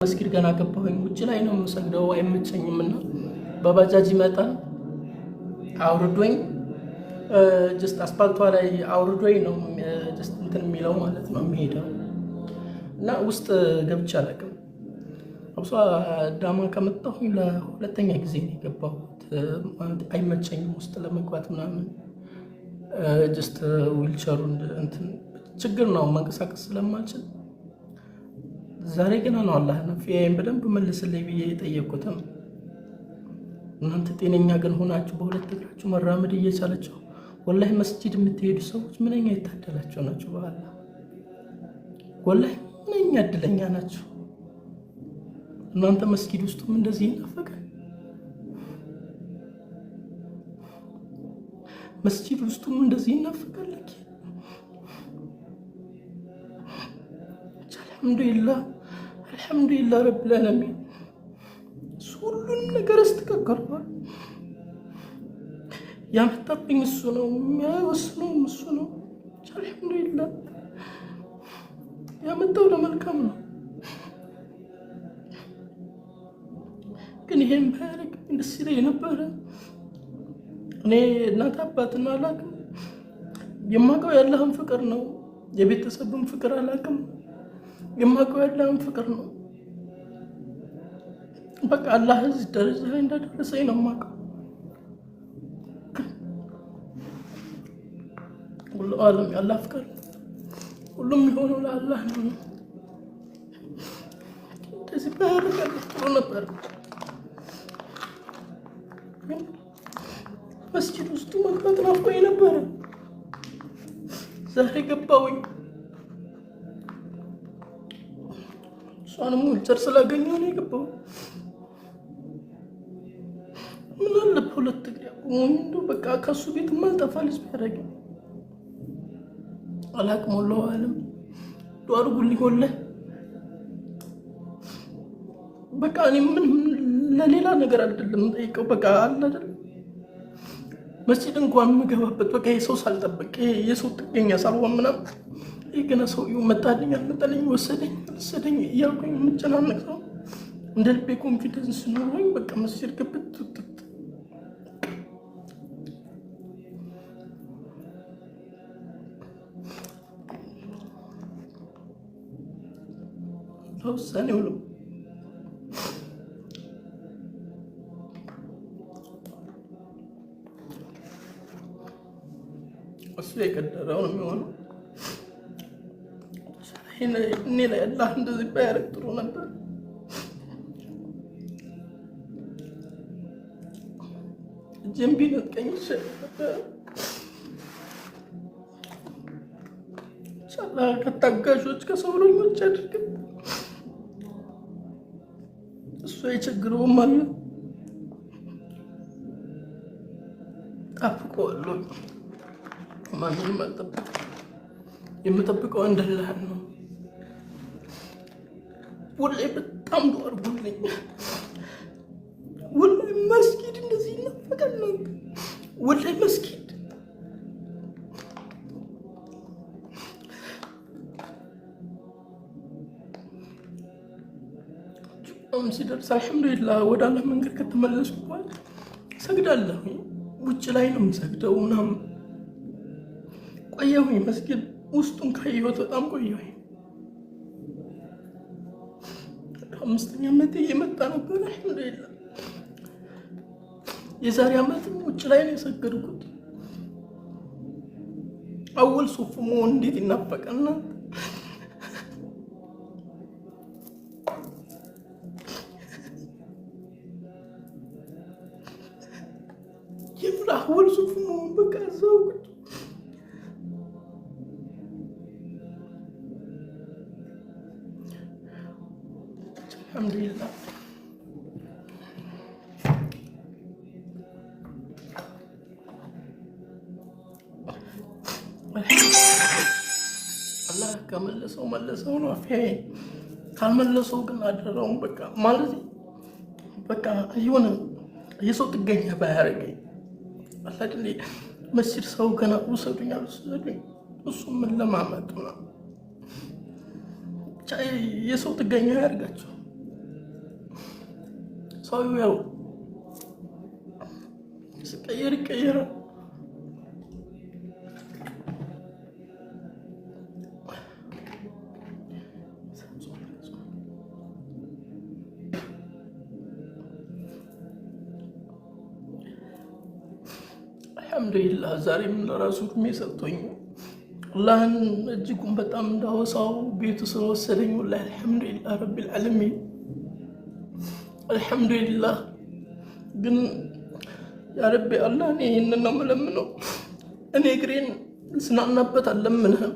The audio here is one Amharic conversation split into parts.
መስጊድ ገና ገባሁኝ። ውጭ ላይ ነው የምሰግደው፣ አይመቸኝም እና በባጃጅ ይመጣል አውርዶኝ just አስፓልቷ ላይ አውርዶኝ ነው just እንትን የሚለው ማለት ነው የሚሄደው እና ውስጥ ገብቼ አላውቅም። አብሶ አዳማ ከመጣሁኝ ለሁለተኛ ጊዜ ነው የገባሁት። አይመቸኝም ውስጥ ለመግባት ምናምን፣ just wheelchair ኡ እንትን ችግር ነው፣ መንቀሳቀስ ስለማልችል። ዛሬ ገና ነው አላህ አፊያዬን በደንብ መልስልኝ ብዬ የጠየቅኩትም። እናንተ ጤነኛ ግን ሆናችሁ በሁለት እግራችሁ መራመድ እየቻለችሁ ወላሂ መስጂድ የምትሄዱ ሰዎች ምንኛ የታደላቸው ናቸው። በአላህ ወላሂ ምንኛ እድለኛ ናቸው። እናንተ መስጊድ ውስጡም እንደዚህ ይናፈቃል። መስጂድ ውስጡም እንደዚህ ይናፈቃል። አልሐምዱሊላህ፣ አልሐምዱሊላህ ረብል ዓለሚን ሁሉንም ነገር አስተካክሏል። ያመጣብኝ እሱ ነው፣ የሚያወስነውም እሱ ነው። አልሐምዱሊላህ ያመጣው ለመልካም ነው። ግን ይሄን ባያደርግብኝ ደስ ይለኝ ነበረ። እኔ እናት አባትን አላውቅም። የማውቀው ያለህን ፍቅር ነው። የቤተሰብን ፍቅር አላውቅም። የማውቀው ያለህን ፍቅር ነው። በቃ አላህ እዚህ ደረጃ ላይ እንዳደረሰኝ ነው የማውቀው። ሁሉ ዓለም ያላህ ፍቅር፣ ሁሉም የሆነው ለአላህ ነው። እንደዚህ ባያደርግ ጥሩ ነበር። መስጂድ ውስጡ መግባት ናፍቆኝ ነበረ። ዛሬ ገባሁኝ። እሷንም ዊልቸር ስላገኘሁ ነው የገባሁት። ምን አለ በሁለት እግሬ አቁሞኝ እንደው በቃ ከእሱ ቤት የማልጠፋ ልጅ ቢያደርገኝ። አላቅም፣ ወላሁ አለም። ዱአ አድርጉልኝ። ወላሂ በቃ እኔ ምን ለሌላ ነገር አይደለም የምጠይቀው። በቃ አለ አይደል መስጂድ እንኳን የምገባበት በቃ የሰው ሳልጠብቅ፣ የሰው ጥገኛ ሳልሆን ምናምን፣ ይህ ገና ሰውዬው መጣልኝ አልመጣልኝ፣ ወሰደኝ አልወሰደኝ እያልኩኝ የምጨናነቅ ሰው እንደ ልቤ confidence ኖሮኝ በቃ መስጂድ ግብት ውጥት። ለውሳኔው ነው። እሱ የቀደረው ነው የሚሆነው። እኔ ላይ አላህ እንደዚህ ባያደርግ ጥሩ ነበር። እጄን ቢነጥቀኝ ይሻል ነበር። ኢንሻአላህ ከታጋሾች ከሰብረኞች አድርገን። እሱ አይቸግረውም አለ። ጠብቀዋለሁ። ማንንም አልጠብቅም። የምጠብቀው አንድ አላህን ነው። ወላሂ በጣም ዱአ አድርጉልኝ። ወላሂ መስጊድ እንደዚህ ይናፈቃል። ወላሂ መስጊድ ሲደርስ አልሐምዱሊላህ ወደ አላህ መንገድ ከተመለስኩ በኋላ ሰግዳለሁ። ውጭ ላይ ነው የምሰግደው ምናምን። ቆየሁኝ። መስጊድ ውስጡን ካየሁት በጣም ቆየሁኝ። 5ኛ ዓመቴ እየመጣ ነበር። አልሐምዱሊላህ የዛሬ ዓመትም ውጭ ላይ ነው የሰገድኩት። አወል ሱፍ መሆን እንዴት ይናፈቃልና። የምር አወል ሱፍ መሆን በቃ እዛው ቁጭ። አልሐምዱሊላህ አላህ ከመለሰው መለሰው ነው። አፊያዬን ካልመለሰው ግን አደረውን በቃ ማለት በቃ የሆነ የሰው ጥገኛ ባያደርገኝ አላህ መስጂድ ሰው ገና ውሰዱኝ አልወሰዱኝ እሱ ምን ለማመጥ ነው? ብቻ የሰው ጥገኛ ያደርጋቸው። ሰው ያው ስቀየር ይቀየራል። አልሐምዱሊላህ ዛሬም ለራሱ እድሜ ሰጥቶኝ አላህን እጅጉን በጣም እንዳወሳው ቤቱ ስለወሰደኝ ወላሂ አልሐምዱሊላህ ረቢል ዓለሚን አልሐምዱሊላህ። ግን ያ ረቢ አላህ እኔ ይህንን ነው የምለምነው። እኔ እግሬን ስናናበት አልለምንህም።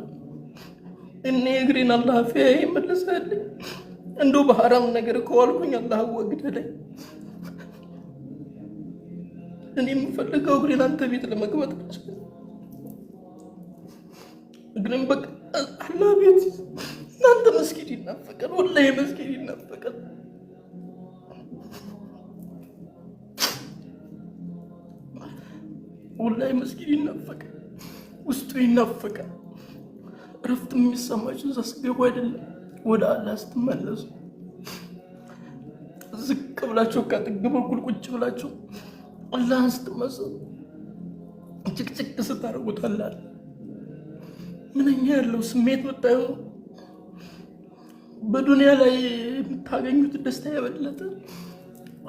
እኔ እግሬን አላህ ፊያ ይመልስልኝ። እንደው በሐራም ነገር ከዋልኩኝ አላህ ወግደለኝ። እኔ የምፈልገው እግሬን አንተ ቤት ለመግባት ብቻ። እግሬን በቃ አላህ ቤት እናንተ መስጊድ ይናፈቃል፣ ወላሂ መስጊድ ይናፈቃል። ወላሂ መስጊድ ይናፈቃል፣ ውስጡ ይናፈቃል። እረፍት የሚሰማችሁ እዛ ስትገቡ አይደለም፣ ወደ አላህ ስትመለሱ ዝቅ ብላችሁ ከጥግ በኩል ቁጭ ብላችሁ አላህን ስትመሰሉ ጭቅጭቅ ስታደርጉት አላህ ምንኛ ያለው ስሜት ብታዩ በዱንያ ላይ የምታገኙት ደስታ የበለጠ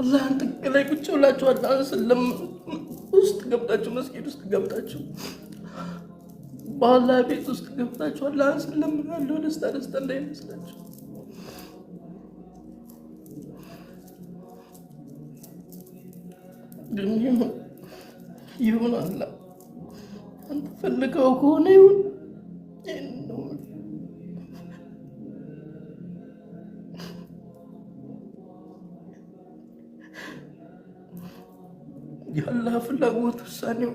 አላህን ጥግ ላይ ቁጭ ብላችሁ አላህን ስለምኑ ውስጥ ገብታችሁ መስጊድ ውስጥ ገብታችሁ በአላህ ቤት ውስጥ ገብታችሁ አላህን ስለምኑ ያለው ደስታ ደስታ እንዳይመስላችሁ። ግን ይሁን ይሁን፣ አላህ አንተ ፈልገው ከሆነ ይሁን። ይህን ነው የአላህ ፍላጎት ውሳኔው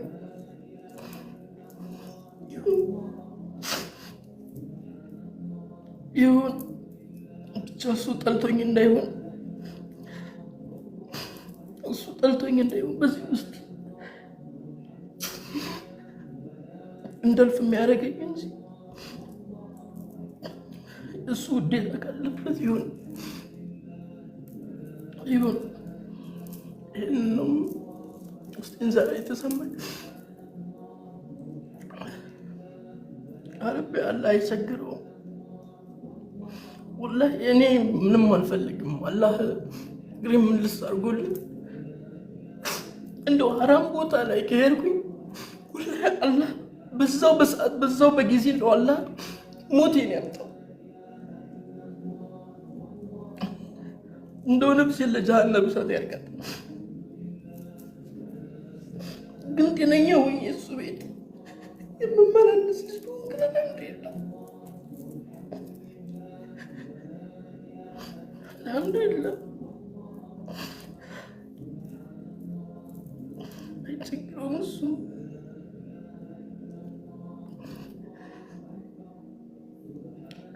ይሁን። ብቻ እሱ ጠልቶኝ እንዳይሆን እሱ ጠልቶኝ እንዳይሆን በዚህ ውስጥ እንዳልፍ የሚያደርገኝ እንጂ እሱ ውዴታ ካለበት ይሁን ይሁን። ይህን ነው ውስጤን ዛሬ የተሰማኝ። አረቢ አላህ አይቸግረውም። ወላሂ እኔ ምንም አልፈልግም። አላህ እግሬ ምልስ አድርጎልኝ እንደው ሀራም ቦታ ላይ ከሄድኩኝ ወላሂ አላህ በዛው በሰዓት በዛው በጊዜ እንደው አላህ ሞቴን ያምጣው። እንደው ነፍሴን ለጀሃነም እሳት ያርጋት። ግን ጤነኛ ሆኜ እሱ ቤት የምመላለስ ልጅ ብሆን ግን አልሐምዱሊላህ አልሐምዱሊላህ አይቸግረውም እሱ።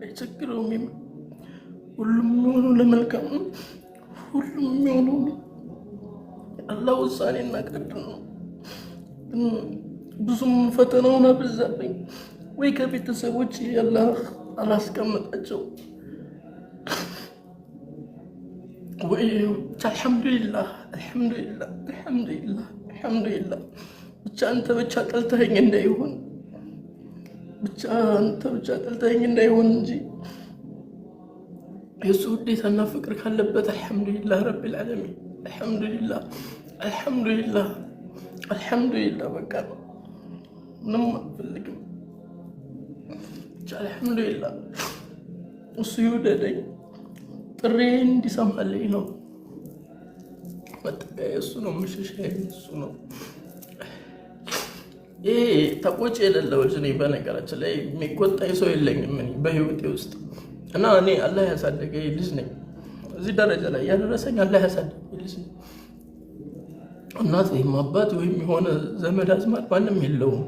አይቸግረውም። ሁሉም የሚሆነው ለመልካም ነው። ሁሉም የሚሆነው አላህ ውሳኔና ቀድር ነው። ግን ብዙም ፈተናውን አበዛብኝ። ወይ ከቤተሰቦች አላህ አላስቀምጣቸው ወይ ብቻ አልሐምዱሊላህ አልሐምዱሊላህ አልሐምዱሊላህ አልሐምዱሊላህ። ብቻ አንተ ብቻ ጠልተኸኝ እንዳይሆን ብቻ አንተ ብቻ ጠልተኸኝ እንዳይሆን እንጂ የእሱ ውዴታና ፍቅር ካለበት አልሐምዱሊላህ ረቢል ዓለሚን አልሐምዱሊላህ አልሐምዱሊላህ አልሐምዱሊላህ። በቃ ምንም አልፈልግም። ብቻ አልሐምዱሊላህ እሱ ይውደደኝ፣ ጥሬ እንዲሰማልኝ ነው መጠጊያዬ እሱ ነው፣ መሸሻዬ እሱ ነው። ይሄ ተቆጪ የሌለው ልጅ ነኝ። በነገራችን ላይ የሚቆጣኝ ሰው የለኝም እኔ በህይወቴ ውስጥ እና እኔ አላህ ያሳደገኝ ልጅ ነኝ። እዚህ ደረጃ ላይ ያደረሰኝ አላህ ያሳደገኝ ልጅ ነኝ። እናት ወይም አባት ወይም የሆነ ዘመድ አዝማድ ማንም የለውም።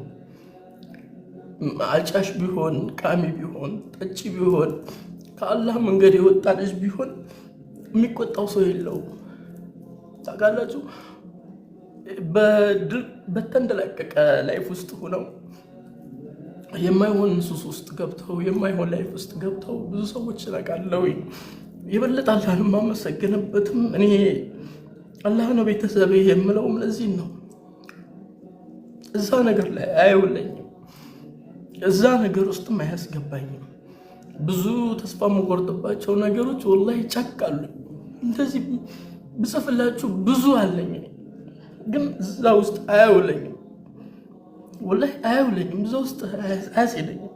አጫሽ ቢሆን ቃሚ ቢሆን ጠጪ ቢሆን ከአላህ መንገድ የወጣ ልጅ ቢሆን የሚቆጣው ሰው የለውም። ታውቃላችሁ፣ በተንደላቀቀ life ውስጥ ሆነው የማይሆን ሱስ ውስጥ ገብተው የማይሆን life ውስጥ ገብተው ብዙ ሰዎች አውቃለሁ። የበለጠ አላህን የማመሰግንበትም እኔ አላህ ነው ቤተሰቤ የምለውም ለዚህ ነው። እዛ ነገር ላይ አይውለኝም፣ እዛ ነገር ውስጥም አያስገባኝም። ብዙ ተስፋ የምቆርጥባቸው ነገሮች ወላሂ ጨቅ አሉ። እንደዚህ ብጽፍላችሁ ብዙ አለኝ፣ ግን እዛ ውስጥ አያውለኝም። ወላሂ አያውለኝም፣ እዛ ውስጥ አያስሄደኝም።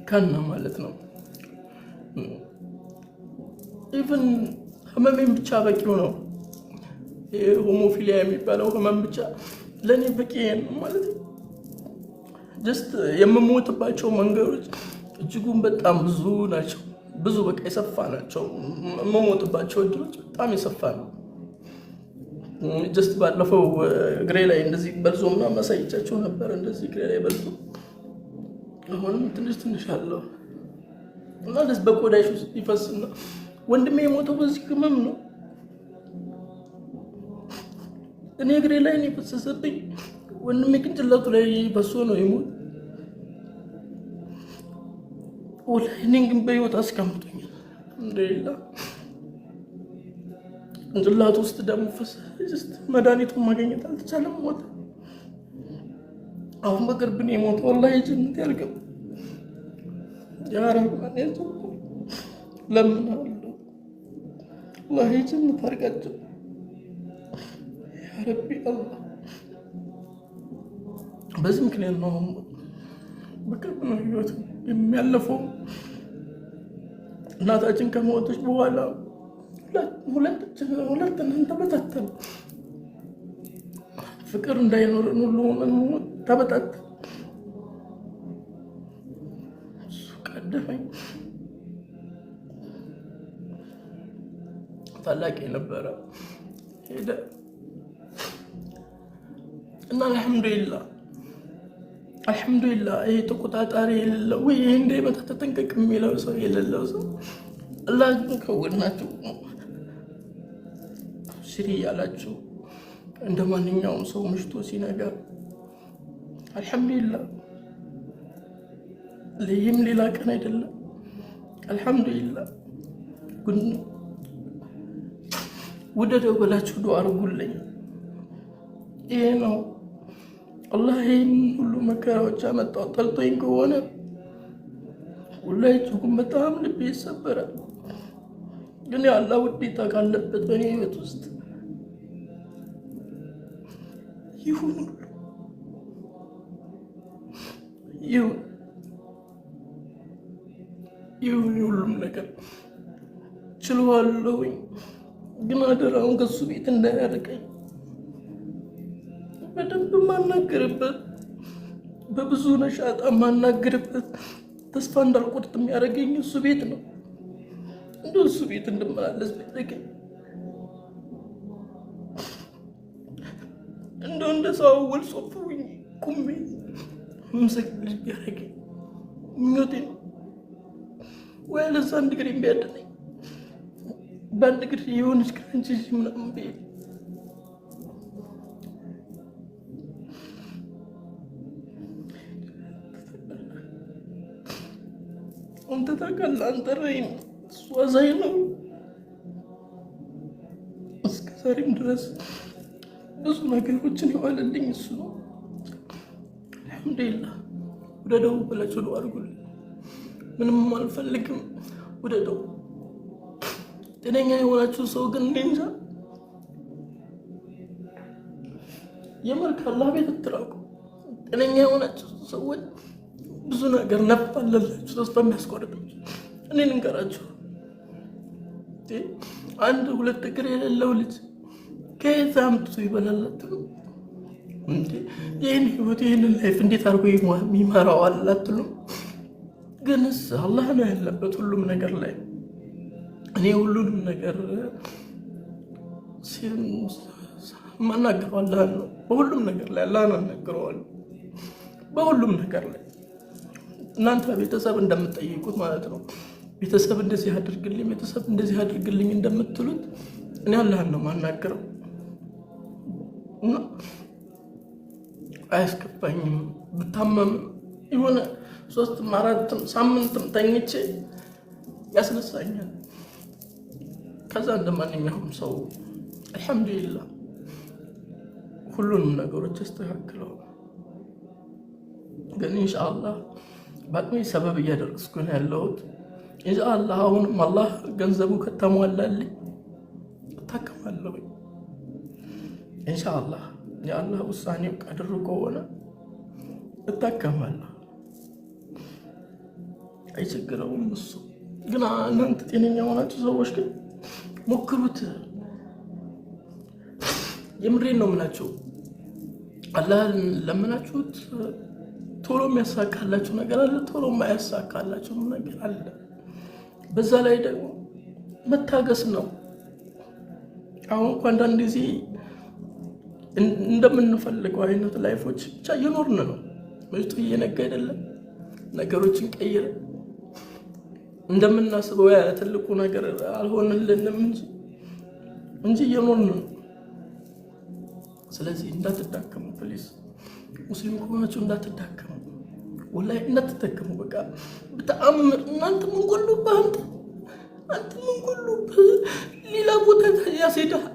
ከና ማለት ነው። Even ህመሜን ብቻ በቂው ነው። Hemophilia የሚባለው ህመም ብቻ ለእኔ በቂ ነው ማለት ነው። Just የምሞትባቸው መንገዶች እጅጉን በጣም ብዙ ናቸው። ብዙ በቃ የሰፋ ናቸው። የምሞትባቸው እድሎች በጣም የሰፋ ነው። Just ባለፈው እግሬ ላይ እንደዚህ በልዞ ምናምን አሳይቻቸው ነበር። እንደዚህ እግሬ ላይ በልዞ አሁንም ትንሽ ትንሽ አለው እና ደስ በቆዳሽ ውስጥ ይፈስና ወንድሜ የሞተው በዚህ ህመም ነው። እኔ እግሬ ላይ ነው የፈሰሰብኝ። ወንድሜ ቅንጭላቱ ላይ ፈሶ ነው የሞት። ወላሂ እኔን ግን በህይወት አስቀምጦኛል። አልሐምዱሊላህ። ቅንጭላቱ ውስጥ ደግሞ ፈሰ። መድኃኒቱን ማግኘት አልተቻለም፣ ሞተ። አሁን በቅርብ ነው የሞተው። ወላሂ ጀነት ያልገባ ያ ረህማን ለምናለሁ። ወላሂ ጀነት አድርጋቸው ያ ረቢ አላህ። በዚህ ምክንያት ነው አሁን በቅርብ ነው ህይወት የሚያለፈው። እናታችን ከሞተች በኋላ ሁለታችንን ተበታተን፣ ፍቅር እንዳይኖረን ሁሉ ሆነን ተበታተን። እሱ ቀደመኝ። ታላቅ የነበረ ሄደ እና አልሐምዱሊላህ አልሐምዱሊላህ። ይሄ ተቆጣጣሪ የሌለው ወይ ይሄ እንዳይመታ ተጠንቀቅ የሚለው ሰው የሌለው ሰው አላህ ግን ከጎናችሁ ስሪ እያላችሁ እንደ ማንኛውም ሰው ምሽቶ ሲነጋ አልሐምዱሊላህ። ይህም ሌላ ቀን አይደለም። አልሐምዱሊላህ። ግን ውደደው ብላችሁ ዱዓ አድርጉልኝ። ይሄ ነው አላህ ይህን ሁሉ መከራዎች ያመጣው ጠልቶኝ ከሆነ ወላሂ እጅጉን በጣም ልቤ ይሰበራል። ግን የአላህ ውዴታ ካለበት በእኔ ህይወት ውስጥ ይሁን ሁሉ ይሁን ይሁን፣ ሁሉም ነገር ችለዋለሁኝ። ግን አደራውን ከሱ ቤት እንዳያርቀኝ በደንብ ማናገርበት በብዙ ነሻጣ ማናገርበት ተስፋ እንዳልቆርጥ የሚያደርገኝ እሱ ቤት ነው። እንደ እሱ ቤት እንድመላለስ ቢያደርገኝ እንደው እንደ ሰው አወል ሶፍ ቁሜ የምሰግድ ልጅ ቢያደርገኝ ምኞቴ ነው። ወይ ለዛ አንድ እግሬን ቢያድነኝ በአንድ እግር የሆነች ክራንች ምናምን ብሄድ አንተ ታውቃለህ። አንተ ረሂም፣ እሱ አዛኝ ነው። እስከ ዛሬም ድረስ ብዙ ነገሮችን የዋለልኝ እሱ ነው። አልሐምዱሊላህ። ውደደው ብላችሁ ዱዓ አድርጉልኝ። ምንም አልፈልግም። ውደደው። ጤነኛ የሆናችሁ ሰው ግን እኔ እንጃ የምር ከአላህ ቤት አትራቁ። ጤነኛ የሆናችሁ ሰዎች ብዙ ነገር ነፍ አለላችሁ፣ ተስፋ የሚያስቆርጣችሁ። እኔ ልንገራችሁ፣ አንድ ሁለት እግር የሌለው ልጅ ከየት አምጥቶ ይበላል አትሉ? ይህን ህይወት ይህንን life እንዴት አድርጎ ይመራዋል አትሉም? ግንስ አላህ ነው ያለበት ሁሉም ነገር ላይ። እኔ ሁሉንም ነገር ማናገረው አላህን ነው። በሁሉም ነገር ላይ አላህን አናግረዋለሁ። በሁሉም ነገር ላይ እናንተ ቤተሰብ እንደምትጠይቁት ማለት ነው። ቤተሰብ እንደዚህ አድርግልኝ፣ ቤተሰብ እንደዚህ አድርግልኝ እንደምትሉት እኔ አላህን ነው ማናገረው እና አያስገባኝም። ብታመም የሆነ 3ም 4ም ሳምንትም ተኝቼ ያስነሳኛል። ከዛ እንደ ማንኛውም ሰው አልሐምዱሊላህ ሁሉንም ነገሮች አስተካክለዋል። ግን ኢንሻአላህ በአቅሜ ሰበብ እያደረስኩ ነው ያለሁት። ኢንሻአላህ አሁንም አላህ ገንዘቡ ከተሟላልኝ እታከማለሁ። ኢንሻአላህ የአላህ ውሳኔው ቀድሩ ከሆነ እታከማለሁ። አይቸግረውም እሱ። ግን እናንተ ጤነኛ ሆናችሁ ሰዎች ግን ሞክሩት። የምሬን ነው የምላችሁ። አላህ ለምናችሁት ቶሎ የሚያሳካላችሁ ነገር አለ፣ ቶሎ የማያሳካላችሁ ነገር አለ። በዛ ላይ ደግሞ መታገስ ነው። አሁን እኮ አንዳንድ ጊዜ እንደምንፈልገው አይነት life ኦች ብቻ እየኖርን ነው። መጭቶ እየነጋ አይደለም፣ ነገሮችን ቀይረ እንደምናስበው ያ ትልቁ ነገር አልሆንልንም እንጂ እየኖርን ነው። ስለዚህ እንዳትዳከሙ please፣ ሙስሊም ከሆናችሁ እንዳትዳከሙ፣ ወላሂ እንዳትዳከሙ። በቃ በተአምር እናንተ ምን ጎሎብህ? አንተ ምን ጎሎብህ? ሌላ ቦታ ያስሄድሃል።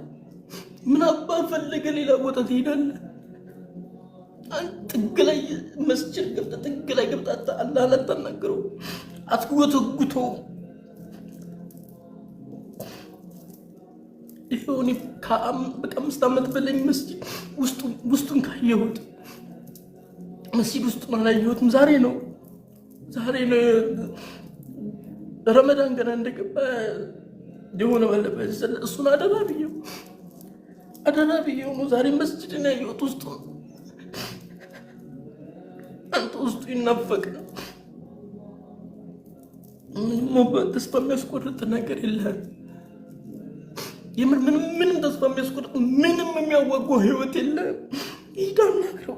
ምን አባ ፈለገ ሌላ ቦታ ትሄዳለህ? አንተ ጥግ ላይ መስጅድ ገብተህ ጥግ ላይ ገብተህ አላህን አታናግረው፣ አትጎተጉተው። ይኸው እኔ ከ5 ዓመት በላይ መስጂድ ውስጡን ካየሁት መስጂድ ውስጡን አላየሁትም። ዛሬ ነው ረመዳን ገና እንደገባ የሆነ ባለበት እሱን አደራ ብዬው ነው ዛሬ መስጂድን ያየሁት ውስጡን። አንተ ውስጡ ይናፈቃል። ምንም ተስፋ የሚያስቆርጥ ነገር የለህም። የምር ምንም ተስፋ የሚያስቆርጥ ምንም የሚያዋጓው ህይወት የለም። ሂድ አናግረው፣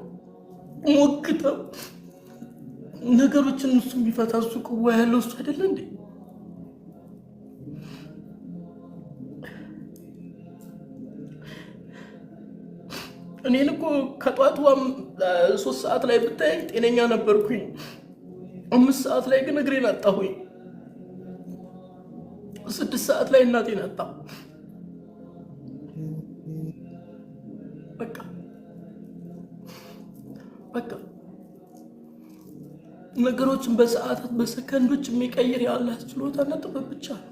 ሞግተው ነገሮችን እሱ የሚፈታ እሱ ቅዋ ያለው እሱ አይደለ እንዴ? እኔን እኮ ከጧቱ 3 ሰዓት ላይ ብታየኝ ጤነኛ ነበርኩኝ። 5 ሰዓት ላይ ግን እግሬን አጣሁኝ። 6 ሰዓት ላይ እናቴን አጣሁ። በቃ በቃ ነገሮችን በሰዓታት በሰከንዶች የሚቀይር የአላህ ችሎታና ጥበብ ብቻ ነው።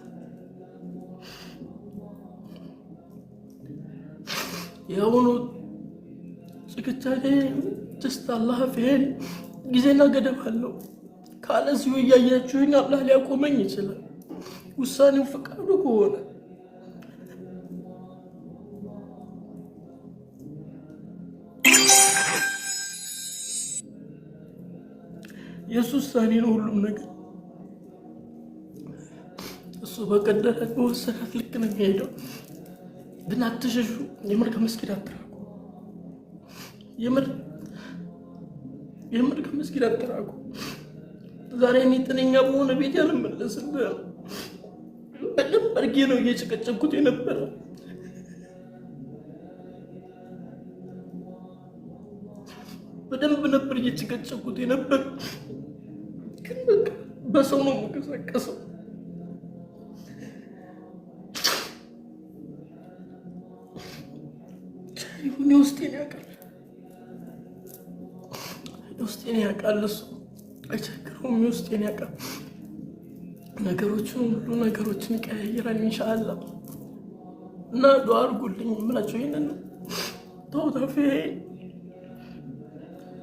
የአሁኑ ጭቅጫቄ just አላህ ፊሄን ጊዜና ገደብ አለው። ካለዚሁ እያያችሁኝ አላህ ሊያቆመኝ ይችላል። ውሳኔው ፈቃዱ ከሆነ የእሱ ውሳኔ ነው ሁሉም ነገር። እሱ በቀደራት በወሰናት ልክ ነው የሚሄደው። ግን አትሸሹ። የምር ከመስጊድ አትራቁ። የምር ከመስጊድ አትራቁ። ዛሬ እኔ ጤነኛ በሆነ ቤት ያልመለስልህም በደንብ አድርጌ ነው እየጨቀጨኩት የነበረ። በደንብ ነበር እየጨቀጨኩት የነበረ። ግን በቃ በሰው ነው የምንቀሳቀሰው። ይሁን የውስጤን ያውቃል፣ የውስጤን ያውቃል። እሱ አይቸግረውም። የውስጤን ያውቃል። ነገሮችን ሁሉ ነገሮችን ይቀያይራል። ኢንሻአላህ እና ዱአ አድርጉልኝ የምላቸው ይሄንን ነው። ተውታፌ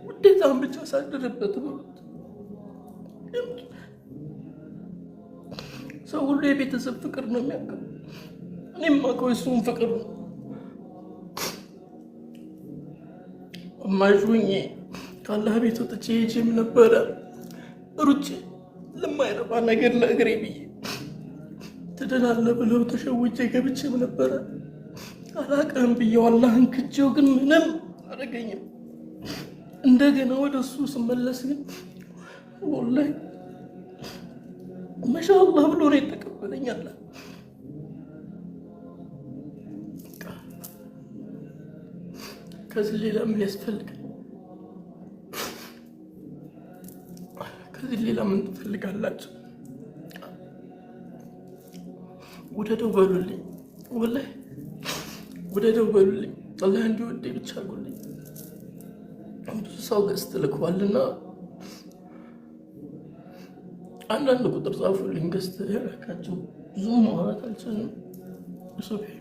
ውዴታን ብቻ ሳድርበት ብሉት። ሰው ሁሉ የቤተሰብ ፍቅር ነው የሚያውቀው። እኔም የማውቀው የእሱን ፍቅር ነው። እማዥ ካላህ ቤት ወጥቼ ሄጄም ነበረ ሩጬ ለማይረባ ነገር ለእግሬ ብዬ ትድናለህ ብለው ተሸውጄ ገብቼም ነበረ። አላቅህም ብዬው አላህን ክጄው ግን ምንም አደረገኝም። እንደገና ወደ እሱ ስመለስ ግን ወላሂ ማሻአላህ ብሎ ነው የተቀበለኝ። አላህ ከዚህ ሌላ ምን ያስፈልጋል? ከዚህ ሌላ ምን ትፈልጋላችሁ? ውደደው በሉልኝ፣ ወላሂ ውደደው በሉልኝ። አላህ እንዲወደኝ ብቻ አድርጉልኝ። ብዙ ሰው guest ልከዋልና አንዳንድ ቁጥር ጻፉልኝ። Guest ያላካቸው ብዙ ማውራት አልችልም። ሱብሒ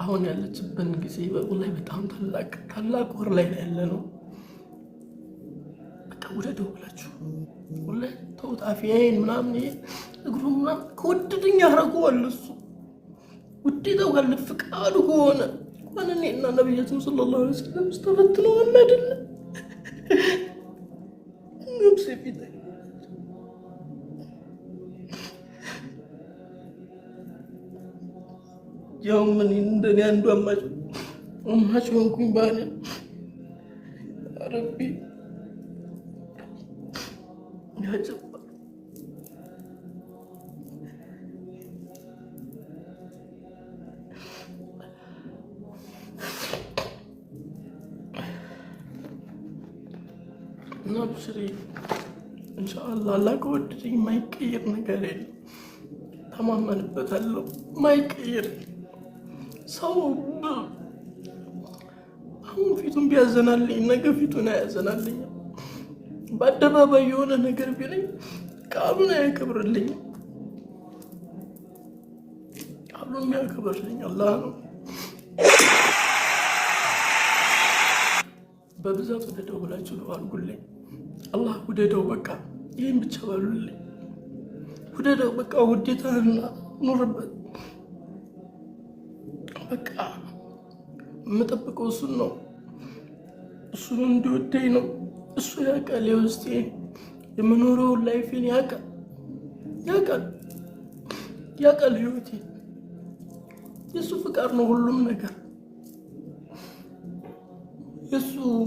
አሁን ያለችብን ጊዜ ላይ በጣም ታላቅ ታላቅ ወር ላይ ያለ ነው። በቃ ውደደው ብላችሁ ወላሂ ተውት። አፍያዬን ምናምን ይሄ እግሩ ምናምን ከወደደኝ ያደርገዋል እሱ ውዴታው ካለ ፍቃዱ ከሆነ እንኳን እኔና ነቢያችን ሰለላሁ ዐለይሂ ወሰለም ተፈትነዋል አይደለ? ነፍሴ ፊት ያው ምን እንደኔ አንዱ አማጭ አማጭ ሆንኩኝ። ባለ ረቢ ያጀባ እና ብሽሪ ኢንሻአላህ አላህ ከወደደኝ የማይቀየር ነገር የለም። ተማመንበታለሁ። ማይቀየር ሰው አሁን ፊቱን ቢያዘናልኝ ነገ ፊቱን አያዘናልኝም። በአደባባይ የሆነ ነገር ቢለኝ ቃሉን አያከብርልኝም። ቃሉን የሚያከብርልኝ አላህ ነው። በብዛት ውደደው ብላችሁ ነው አድርጉልኝ። አላህ ውደደው፣ በቃ ይህን ብቻ በሉልኝ። ውደደው፣ በቃ ውዴታህና ኑርበት። በቃ የምጠብቀው እሱን ነው። እሱን እንዲወደኝ ነው። እሱ ያውቃል፣ የውስጤ የምኖረውን life ኤን ያውቃል፣ ያውቃል፣ ያውቃል ህይወቴን። የእሱ ፍቃድ ነው ሁሉም ነገር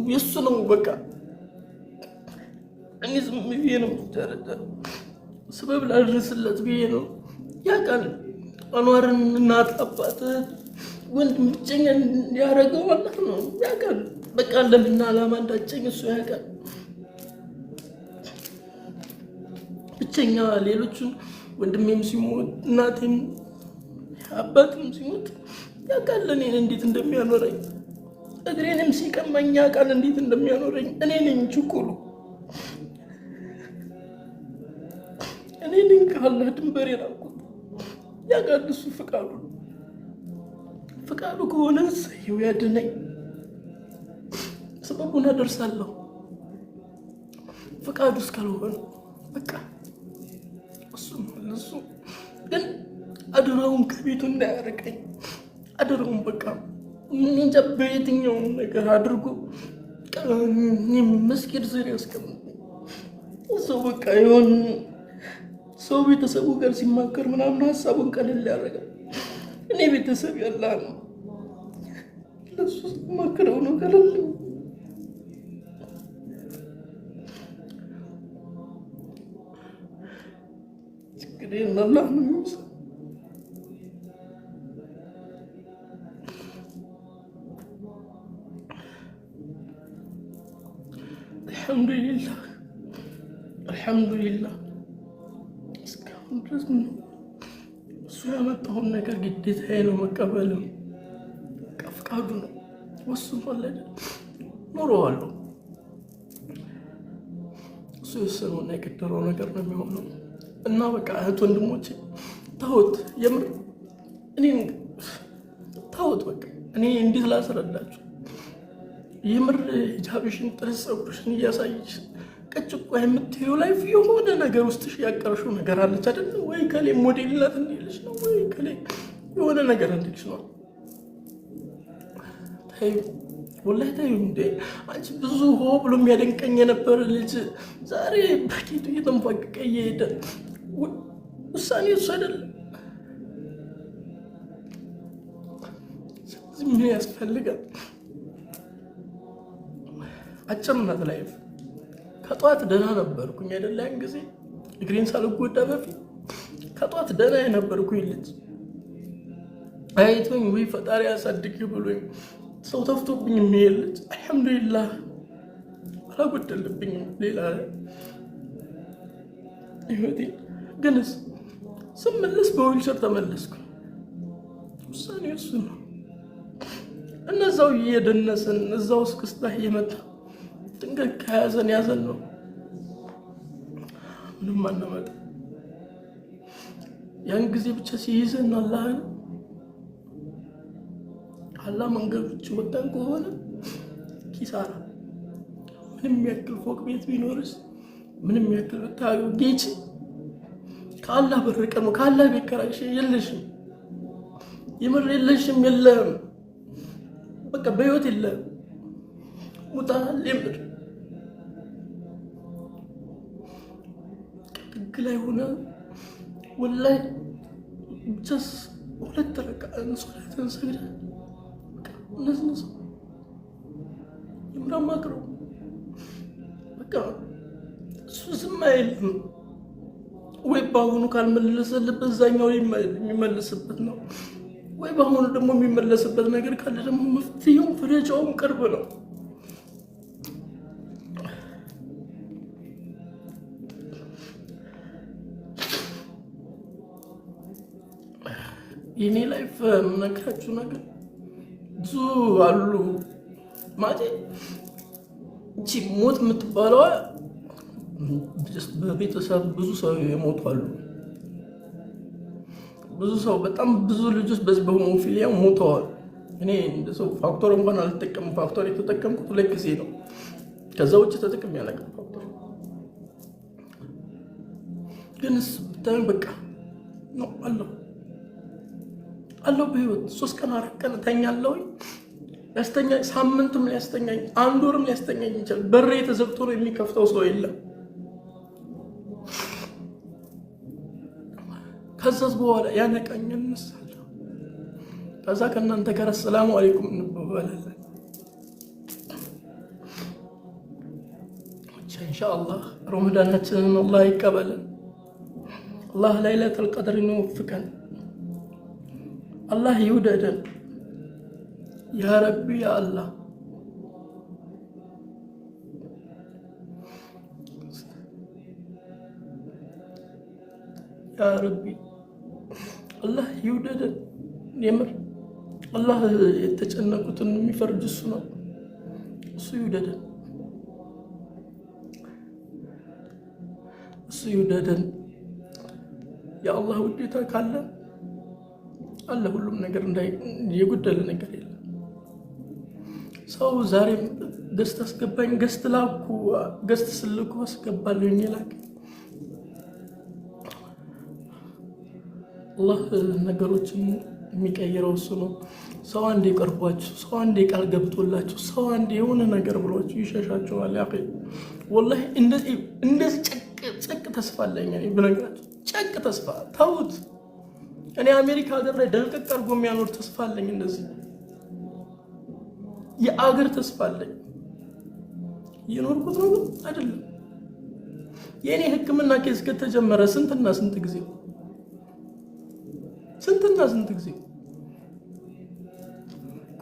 የእሱ ነው። በቃ እኔ ዝም ብዬ ነው ስበብ ላድርስለት ብዬ ነው። ያውቃል አኗርን እናት አባት ወንድም ብቸኛ ያደረገው አላህ ነው። ያውቃል በቃ ለምን ዓላማ እንዳጨኝ እሱ ያውቃል። ብቸኛ ሌሎቹን ወንድሜም ሲሞት እናቴም አባትም ሲሞት ያውቃል እኔን እንዴት እንደሚያኖረኝ፣ እግሬንም ሲቀማኝ ያውቃል እንዴት እንደሚያኖረኝ። እኔ ነኝ ችኩሉ፣ እኔ ነኝ ከአላህ ድንበር የራቅኩት። ያውቃል እሱ ፍቃዱ ፍቃዱ ከሆነ እሰየው ያድነኝ፣ ሰበቡን አደርሳለሁ። ፍቃዱ እስካልሆነ በቃ እሱ እሱ ግን አደራውን ከቤቱ እንዳያርቀኝ አደራውን በቃ እንጃ በየትኛውም ነገር አድርጎ መስጊድ ስር ያስቀምጠኝ ሰው በቃ የሆን ሰው ቤተሰቡ ጋር ሲማከር ምናምን ሀሳቡን ቀለል ያደርጋል። እኔ ቤተሰብ ያላ ነው ለሱ ሲማክረው ነው ቀለል። ችግሬን አላህ ነው የሚወስደው። አልሐምዱሊላህ አልሐምዱሊላህ እስካሁን ድረስ እሱ ያመጣውን ነገር ግዴታዬ ነው መቀበልም። ፍቃዱ ነው ወስኗል አይደል? ኖረዋለሁ። እሱ የወሰነውና የቀደረው ነገር ነው የሚሆነው። እና በቃ እህት ወንድሞቼ ተውት፣ የምር እኔ ተውት። በቃ እኔ እንዴት ላስረዳችሁ? የምር ሂጃብሽን ጥርስ ፀጉርሽን እያሳየሽ ቀጭቋ የምትይው life የሆነ ነገር ውስጥሽ ያቀርሽው ነገር አለች አይደል? ወይ ከሌ ሞዴል ናት እንዲልሽ ነው፣ ወይ ከሌ የሆነ ነገር እንዲልሽ ነው። ተይው ወላሂ ተይው። እንዴ አንቺ ብዙ ሆ ብሎ የሚያደንቀኝ የነበረ ልጅ ዛሬ በጌቱ እየተንፏቀቀ እየሄደ ውሳኔ እሱ አይደለም። ስለዚህ ምን ያስፈልጋል? አጭር ናት life። ከጠዋት ደህና ነበርኩኝ አይደለ? ያን ጊዜ እግሬን ሳልጎዳ በፊት ከጠዋት ደህና የነበርኩኝ ልጅ አይቶኝ ወይ ፈጣሪ ያሳድግ ብሎኝ ሰው ተፍቶብኝ የሚሄድ ልጅ አልሐምዱሊላህ አላጎደልብኝም። ሌላ ህይወቴ ግንስ ስመለስ በዊልቸር ተመለስኩ። ውሳኔ እሱ ነው። እነዛው እየደነስን እዛው እስክስታ እየመጣ ድንገት ከያዘን ያዘን ነው። ምንም አናመጣ። ያን ጊዜ ብቻ ሲይዘን አላህን አላህ መንገድ ውጭ ወጣን ከሆነ ኪሳራ። ምንም ያክል ፎቅ ቤት ቢኖርስ፣ ምንም ያክል ብታዩ ጌች ከአላህ በርቀ ነው። ከአላህ ቤት ከራቅሽ የለሽም፣ የምር የለሽም፣ የለህም። በቃ በህይወት የለህም። ሙታል የምር ጥግ ላይ ሆነ ወላሂ ብቻስ ሁለት ረካ ሶላትን ሰግደህ እነዝነሰው የምር አማክረው። በቃ እሱ ዝም አይልም ወይ በአሁኑ ካልመለሰልበት እዛኛው የሚመልስበት ነው፣ ወይ በአሁኑ ደግሞ የሚመለስበት ነገር ካለ ደግሞ መፍትሄውም ፍረጃውም ቅርብ ነው። የኔ life የምነግራችሁ ነገር ብዙ አሉ። ማለት እቺ ሞት የምትባለዋ በቤተሰብ ብዙ ሰው የሞቱ አሉ። ብዙ ሰው በጣም ብዙ ልጆች በዚህ በ hemophilia ሞተዋል። እኔ እንደ ሰው factor እንኳን አልጠቀምም። Factor የተጠቀምኩት ሁለት ጊዜ ነው። ከዛ ውጭ ተጠቅሜ አላውቅም factor። ግን ብታዩ በቃ ነው አለው አለው በህይወት 3 ቀን 4 ቀን እተኛለሁኝ። ያስተኛኝ ሳምንትም ሊያስተኛኝ አንድ ወርም ሊያስተኛኝ ይችላል። በሬ ተዘግቶ ነው የሚከፍተው ሰው የለም። ከዛስ በኋላ ያነቃኝ እነሳለሁ። ከዛ ከእናንተ ጋር አሰላሙ አለይኩም እንባባላለን። ብቻ ኢንሻአላህ ረመዳናችንን አላህ ይቀበለን። አላህ ለይለቱል ቀድር ይወፍቀን። አላህ ይውደደን። ያ ረቢ ያ አላህ። ያ ረቢ አላህ ይውደደን። የምር አላህ የተጨነቁትን የሚፈርጅ እሱ ነው። እሱ ይውደደን፣ እሱ ይውደደን። የአላህ ውዴታ ካለ አለ ሁሉም ነገር የጎደለ ነገር የለም። ሰው ዛሬም guest አስገባኝ፣ guest ላኩ፣ guest ስልኩ አስገባለሁኝ ላክ። አላህ ነገሮችን የሚቀይረው እሱ ነው። ሰው አንዴ ቀርቧችሁ፣ ሰው አንዴ ቃል ገብቶላችሁ፣ ሰው አንዴ የሆነ ነገር ብሏችሁ ይሸሻችኋል። ያ ወላሂ እንደዚህ ጨቅ ተስፋ አለኝ እኔ ብነግራችሁ፣ ጨቅ ተስፋ ተውት። እኔ አሜሪካ ሀገር ላይ ደልቀቅ አድርጎ የሚያኖር ተስፋ አለኝ። እንደዚህ የአገር ተስፋ አለኝ። የኖርኩት ነው ግን አይደለም። የእኔ ሕክምና case ከተጀመረ ስንትና ስንት ጊዜ ስንትና ስንት ጊዜ።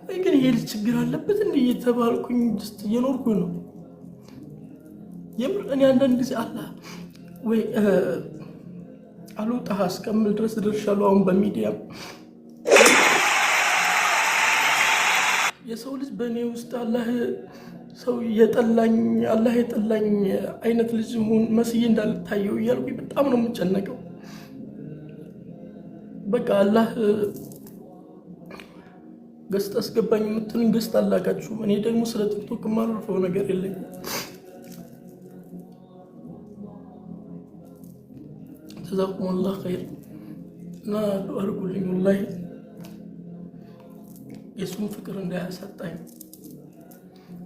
ቆይ ግን ይሄ ልጅ ችግር አለበት እንዴ እየተባልኩኝ just እየኖርኩኝ ነው። የምር እኔ አንዳንድ ጊዜ አላህ ወይ አልወጣ እስከምል ድረስ ደርሻለሁ። አሁን በሚዲያ የሰው ልጅ በእኔ ውስጥ አላህ ሰው የጠላኝ አላህ የጠላኝ አይነት ልጅ ሁን መስዬ እንዳልታየው እያልኩኝ በጣም ነው የምጨነቀው። በቃ አላህ guest አስገባኝ የምትሉኝ guest አላካችሁም። እኔ ደግሞ ስለ ቲክቶክ የማልርፈው ነገር የለኝም። ጀዛኩሙላህ ኸይር እና ዱአ አድርጉልኝ። ወላሂ የእሱን ፍቅር እንዳያሳጣኝ፣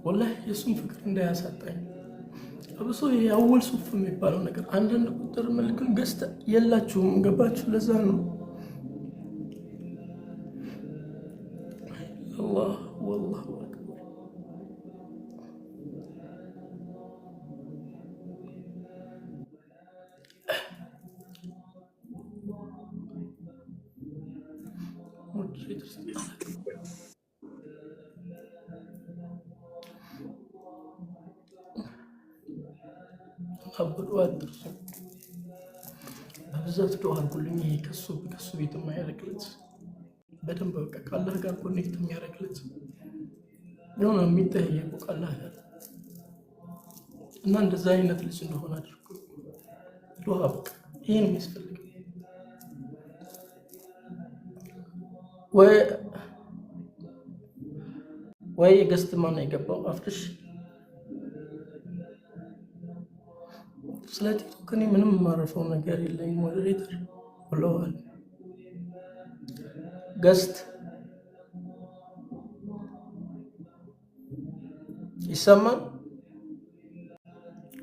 ወላሂ የእሱን ፍቅር እንዳያሳጣኝ። አብሶ ይሄ አወል ሱፍ የሚባለው ነገር አንዳንድ ቁጥር መልክም ገዝተ የላችሁም፣ ገባችሁ? ለዛ ነው አላህ ወላሁ አክበር። አብዱ አትርሱ። በብዛት ዱዓ አድርጉልኝ። ይሄ ከሱ ቤት የማያደርግ ልጅ፣ በደንብ በቃ ከአላህ ጋር connect የሚያደርግ ልጅ፣ የሆነ የሚጠያየቁ ከአላህ ጋር እና እንደዛ አይነት ልጅ እንደሆነ አድርጉ። ዱዓ በቃ ይሄን የሚያስፈልግ ወይ guest ማን ነው የገባው? አፍርሽ ስለ ቲክቶክ እኔ ምንም የማረፈው ነገር የለኝም። Moderator ብለዋል። Guest ይሰማል።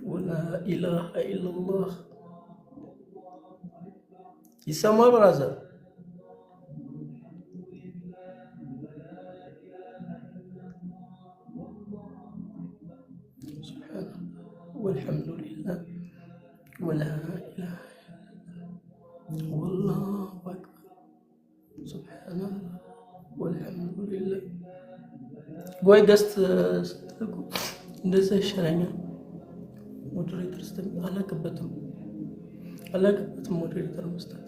ولا إله إلا الله ይሰማል። Brother፣ سبحان الله والحمد لله ولا إله والله أكبر سبحان الله والحمد لله። ወይ guest ስትልኩ እንደዛ ይሻለኛል። Moderator አላቅበትም አላቅበትም moderator መስጠት።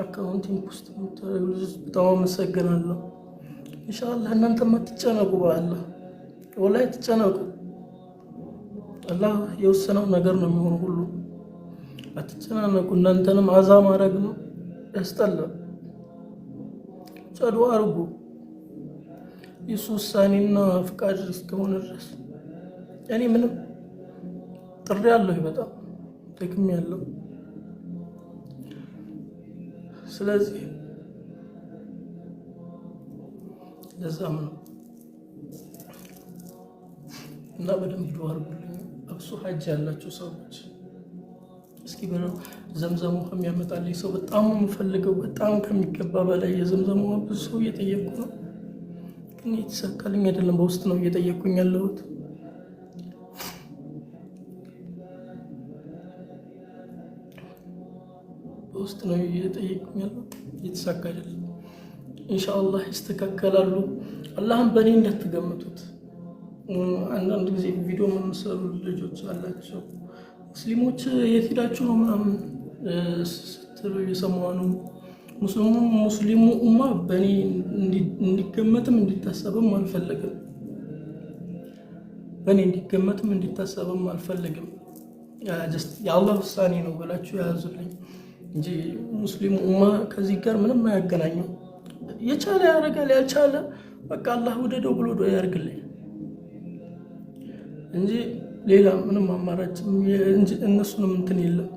Accounting ውስጥ የምታደርጉ ልጆች በጣም አመሰግናለሁ። ኢንሻአላህ እናንተም አትጨነቁ፣ በአላህ ወላሂ አትጨነቁ። አላህ የወሰነው ነገር ነው የሚሆነው ሁሉ። አትጨናነቁ። እናንተንም አዛ ማድረግ ነው ያስጠላል። ጸዱ አርጉ። የሱ ውሳኔና ፍቃድ እስከሆነ ድረስ እኔ ምንም ጥሪ አለሁ፣ በጣም ጥቅም ያለው። ስለዚህ ለዛም ነው እና በደንብ ዱዓ አድርጉልኝ። አብሶ ሀጅ ያላቸው ሰዎች እስኪ በለው ዘምዘም ውሃ የሚያመጣልኝ ሰው በጣም የምፈልገው፣ በጣም ከሚገባ በላይ የዘምዘም ውሃ ብዙ ሰው እየጠየቅኩ ነው፣ ግን የተሳካልኝ አይደለም። በውስጥ ነው እየጠየቅኩኝ ያለሁት። በውስጥ ነው እየጠየቅኩኝ ያለሁት፣ እየተሳካ አይደለም። ኢንሻአላህ ይስተካከላሉ። አላህም በእኔ እንዳትገምቱት። አንዳንድ ጊዜ ቪዲዮ የምንሰሩ ልጆች አላቸው። ሙስሊሞች የት ሄዳችሁ ነው ምናምን ስትሉ እየሰማሁ ነው። ሙስሊሙ ኡማ በእኔ እንዲገመትም እንዲታሰብም አልፈልግም። በእኔ እንዲገመትም እንዲታሰብም አልፈልግም። Just የአላህ ውሳኔ ነው ብላችሁ ያዙልኝ እንጂ ሙስሊሙ ኡማ ከዚህ ጋር ምንም አያገናኘው። የቻለ ያደርጋል፣ ያልቻለ በቃ አላህ ውደደው ብሎ ዱዓ ያደርግልኝ እንጂ ሌላ ምንም አማራጭ እንጂ እነሱንም እንትን የለም።